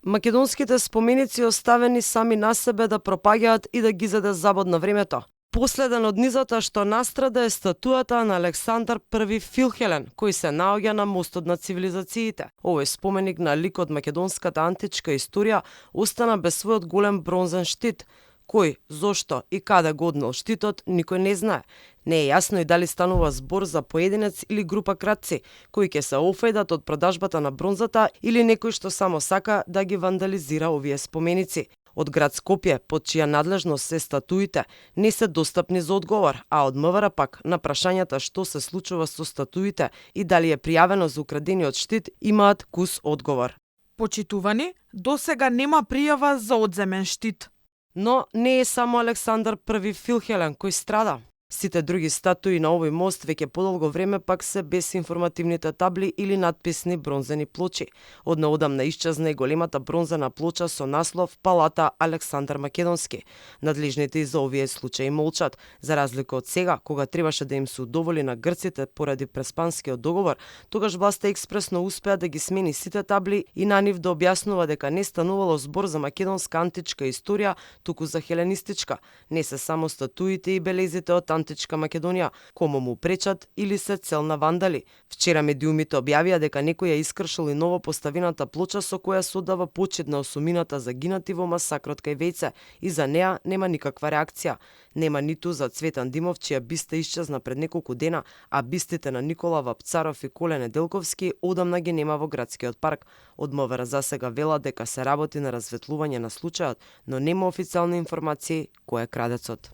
Македонските споменици оставени сами на себе да пропаѓаат и да ги заде забод на времето. Последен од низата што настрада е статуата на Александар I Филхелен, кој се наоѓа на мостот на цивилизациите. Овој споменик на лик од македонската античка историја остана без својот голем бронзен штит. Кој, зошто и каде го однел штитот, никој не знае. Не е јасно и дали станува збор за поединец или група кратци, кои ќе се офајдат од продажбата на бронзата или некој што само сака да ги вандализира овие споменици. Од град Скопје, под чија надлежност се статуите, не се достапни за одговор, а од МВР пак на прашањата што се случува со статуите и дали е пријавено за украдениот штит, имаат кус одговор. Почитувани, досега нема пријава за одземен штит. Но не е само Александар I Филхелен кој страда. Сите други статуи на овој мост веќе подолго време пак се без информативните табли или надписни бронзени плочи. Од неодамна исчезна и големата бронзена плоча со наслов Палата Александар Македонски. Надлежните и за овие случаи молчат, за разлика од сега, кога требаше да им се удоволи на грците поради Преспанскиот договор, тогаш власта експресно успеа да ги смени сите табли и на нив да објаснува дека не станувало збор за македонска античка историја, туку за хеленистичка. Не се само статуите и белезите од античка Македонија, кому му пречат или се цел на вандали. Вчера медиумите објавија дека некој ја искршил и ново поставената плоча со која се одава почит на осумината загинати во масакрот кај Вејце и за неа нема никаква реакција. Нема ниту за Цветан Димов, чија биста исчезна пред неколку дена, а бистите на Никола Вапцаров и Коле Неделковски одамна ги нема во градскиот парк. Од МВР за сега вела дека се работи на разветлување на случајот, но нема официјални информации кој е крадецот.